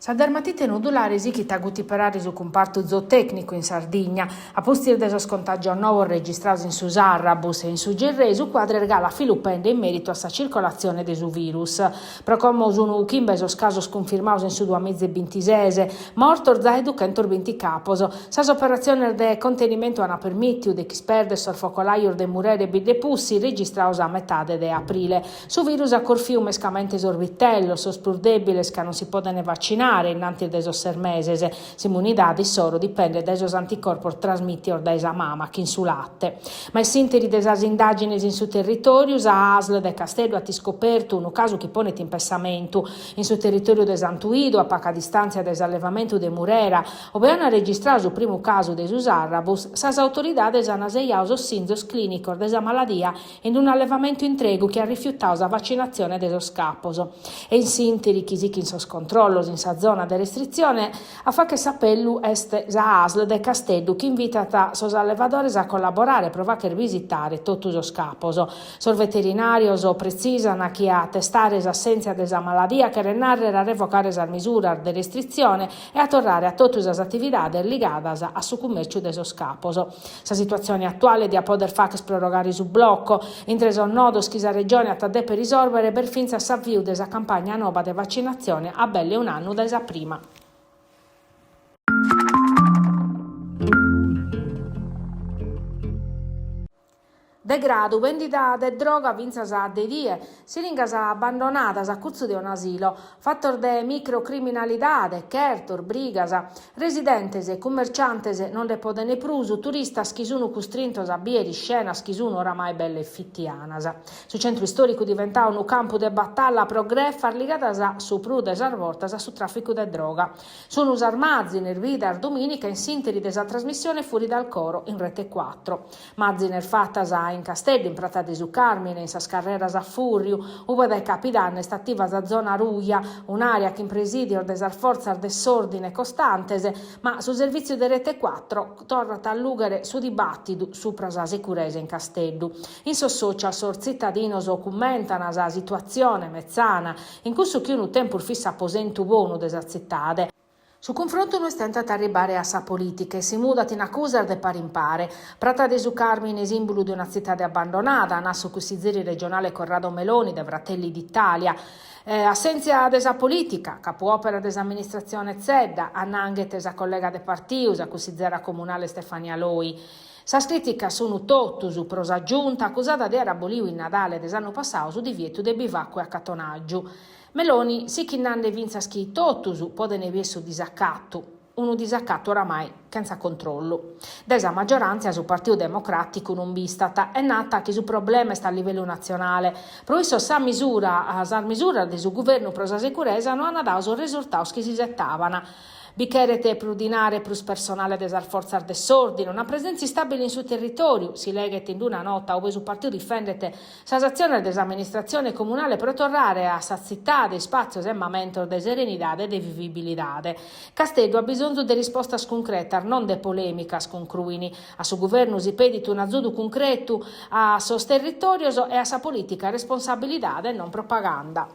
Sa dermatite nodulare sighit a gutiperare su cumpartu zootècnicu in Sardigna. A pustis de sos contàgios novos registrados in su Sarrabus e in su Gerrei, su cuadru est galu afilupende in mèritu a sa circolatzione de su virus. Pro como sunt chimbe sos casos cunfirmados in su duamiza e bintises, mortos zai duchentosbinti capos. Sas operatziones de contenimentu ant permìtidu de ch'ispèrdere sos focolajos de Murera e Biddepussi registrados a metade de aprile. Su virus at corfiu mescamente sos vitellos, sos prus dèbiles ca non si podent vacinare in antis de sos ses meses. S'immunidade issoro dipendet dae sos anticorpos trasmìtios dae sa mama chin su late. Ma in s'ìnteri de sas indàgines in su territòriu, sa ASL de Casteddu at iscopertu unu casu chi ponet in pessamentu. In su territòriu de Santu 'Idu, a paga distàntzia dae s'allevamentu de Murera, ube ant registradu su primu casu de su Sarrabus, sas autoridades ant sejadu sos sinzos clìnicos de sa maladia in un'allevamentu intregu chi at rifiutadu sa vacinatzione de sos capos. E in s'ìnteri chi sighint sos controllos in sa zona de restritzione, a fàghere s'apellu est sa ASL de Casteddu chi invitat sos allevadores a collaborare pro fàghere visitare totu sos capos. Sos veterinàrios pretzisant chi a testare s'assèntzia de sa maladia cheret nàrrere a revocare sas misuras de restritzione e a torrare a totu sas atividades ligadas a su cummèrciu de sos capos. Sa situatzione atuale diat poder fagher prorogare su bloco. Intre sos nodos chi sa Regione at a deper isòrbere b'est fintzas s'aviu de sa campagna noba de vacinatzione a belle un'annu dae sa prima. Degradu, bèndida de droga fintzas a de die, siringas abbandonadas a curtzu de un'asilo, fatos de microcriminalidade, chertos, brigas. Residentes e cummerciantes non nde podent prus, turistas chi sunt custrintos a bìere iscenas chi sunt oramai belle e fitianas. Su centru istòricu diventadu unu campu de batalla pro grefas ligadas su prus de sas bortas a su tràficu de droga. Sunu sas màzines bidas dumìnica in s'ìnteri de sa trasmissione Fuori dal coro in Rete Quattro. Màzines fatas in Casteddu, in Prata de su Càrmine, in sas carreras a fùrriu, ube dae capidanne est ativa sa zona ruja, un'àrea chin presìdios de sas fortzas de s'òrdine costantes, ma su servìtziu de Rete Quattro torrat a allùghere su dibàtidu supra sa securesa in Casteddu. In sos social sos tzitadinos cummentan sa situatzione metzana in cussu chi unu tempus fit s'aposentu bonu de sa tzitade. Su cunfrontu no istentat a arribbare a sa polìtica e si mudat in acusas de pare in pare. Prata de su Càrmine sìmbulu de una tzitade abbandonada, nat su cussizeri regionale Corrado Meloni de Fratelli d'Italia. Assèntzia de sa polìtica, capuòpera de s'amministratzione Zedda, annanghet sa collega de partiu, sa cussizera comunale Stefania Loi. Sas crìticas sunt totus pro sa Giunta, acusada de àere abolidu in Nadale de s'annu passadu su divietu de bivacu e acatonàgiu. Meloni sichit nande fintzas chi totus podent bier su disacatu, unu disacatu oramai chentza controllu. Dae sa maggioràntzia su Partiu Democràticu non b'istat e nat chi su problema est a livellu natzionale. Pro issos sa misura, sas misuras de su guvernu pro sa securesa no ant dadu sos resurtados chi s'isetaban. Bi cheret prus dinare e prus personale de sas fortzas de s'òrdine, una presèntzia istàbile in su territòriu, si leghet in una nota ue su partiu difendet sas atziones de s'amministratzione comunale pro torrare a sa tzitade ispàtzios e mamentos de serenidade e de vivibilidade. Casteddu at bisonzu de rispostas cuncretas, non de polèmicas, concruin. A su guvernu si pedit un'azudu cuncretu a sos territòrios e a sa polìtica responsabilidade e non propaganda.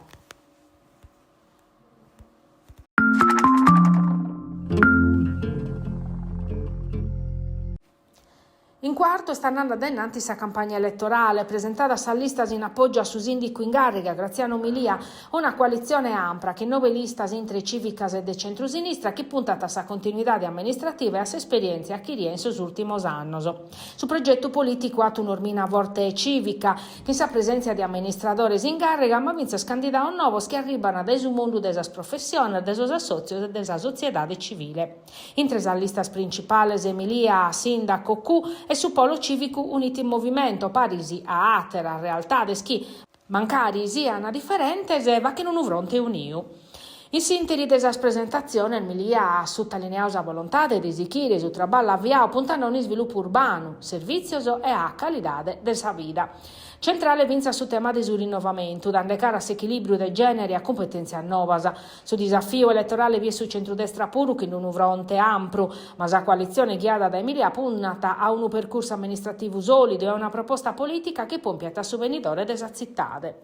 In Cuartu est andende a dae innantis sa campagna eletorale, presentadas sas listas in apògiu a su sìndicu in càrriga, Graziano Milia, una coalitzione ampra chin nobe listas intre cìvicas e de centru-sinistra chi puntat a sa continuidade amministrativa e a s'esperièntzia achiria in sos ùrtimos annos. Su progetu polìticu at un'ormina forte e cìvica, chin sa presèntzia de amministradores in càrriga ma fintzas candidados novos chi arribant dae su mundu de sas professiones, de sos assòtzios e de sa sotziedade civile. Intre sas listas principales Milia Sindaco Cu e su Polo Civicu Uniti in Movimento, paris a àteras realtades chi, mancari sian diferentes, faghen unu fronte uniu. In s'ìnteri de sas presentatziones Milia at sutalineadu sa volontade de sighire su traballu aviadu puntende a un'isvilupu urbanu, servìtzios e a calidade de sa vida. Centrale fintzas su tema de su rinnovamentu, dande cara a s'echilìbriu de gènere e a cumpetèntzias novas. Su disafiu eletorale biet su centrudestra puru chin unu fronte ampru, ma sa coalitzione ghiada dae Milia punnat a unu percursu amministrativu sòlidu e a una proposta polìtica chi pòmpiat a su benidore de sa tzitade.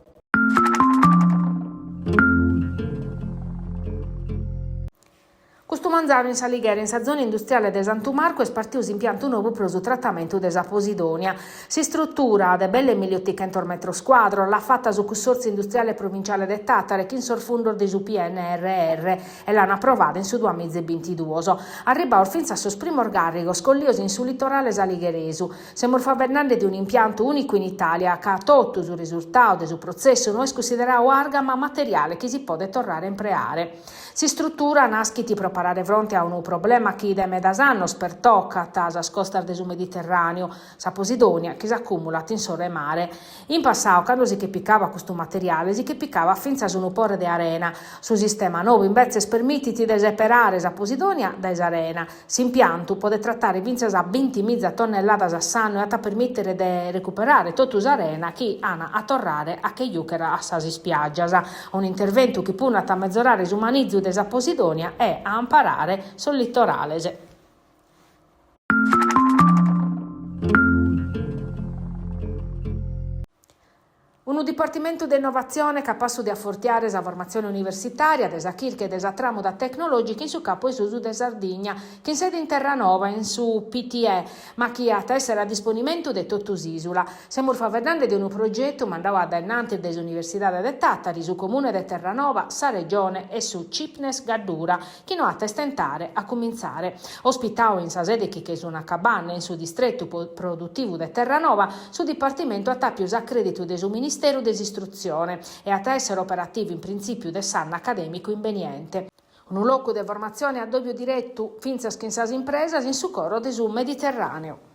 manzanu in S'Alighera, in sa zona industriale de Santu Marcu, est partiu s'impiantu nou pro su tratamentu de sa Posidonia. S'istrutura, de belle milliotichentos metros cuadros, l'at fata su Cussòrtziu Industriale Provinciale de Tàtari chin sos fundos de su PNRR e l'an aprovada in su duamiza e bintiduos. Arribados fintzas sos primos gàrrigos collios in su litorale saligheresu. Semus faeddende de un'impiantu ùnicu in Itàlia, ca totu su resurtadu de su protzessu no est cunsideradu arga ma materiale chi si podet torrare a impreare. S'istrutura naschit pro parare fronte a unu problema chi de medas annos pertocat sas costas de su Mediterràneu, sa Posidonia chi s'acùmulat in s'oru 'e mare. In passadu, cando si che picabat custu materiale, si che picabat fintzas unu pore de arena. Su sistema nou imbetzes permitit de seperare sa Posidonia dae s'arena. S'impiantu podet tratare fintzas a bintimiza tonnelladas a s'annu e at a permìtere de recuperare totu s'arena chi an a torrare a che jùchere a sas ispiàgias. Un'interventu chi punnat a mezorare su manizu de sa Posidonia e a amparare sos litorales. Unu dipartimentu de innovatzione capassu de afortiare sa formatzione universitària, de sa chirca e de sa tràmuda tecnològica in su capu 'e susu de Sardigna, chin sede in Terranova, in su PTE, ma chi at a èssere a disponimentu de totu s'ìsula. Semus faeddende de unu progetu mandadu a dae innantis de s'Universidade de Tàtari, su Comune de Terranova, sa Regione e su Cipnes Gaddura, chi no at a istentare a cumintzare. Ospitadu in sa sede chi ch'est una cabanna in su distretu produtivu de Terranova, su dipartimentu at àpiu s'acrèditu de su Ministeru de s'Istrutzione e at a èssere operativu in printzìpiu de s'annu acadèmicu imbeniente. Unu locu de formatzione e addòbiu diretu fintzas chin sas impresas in su coro de su Mediterràneu.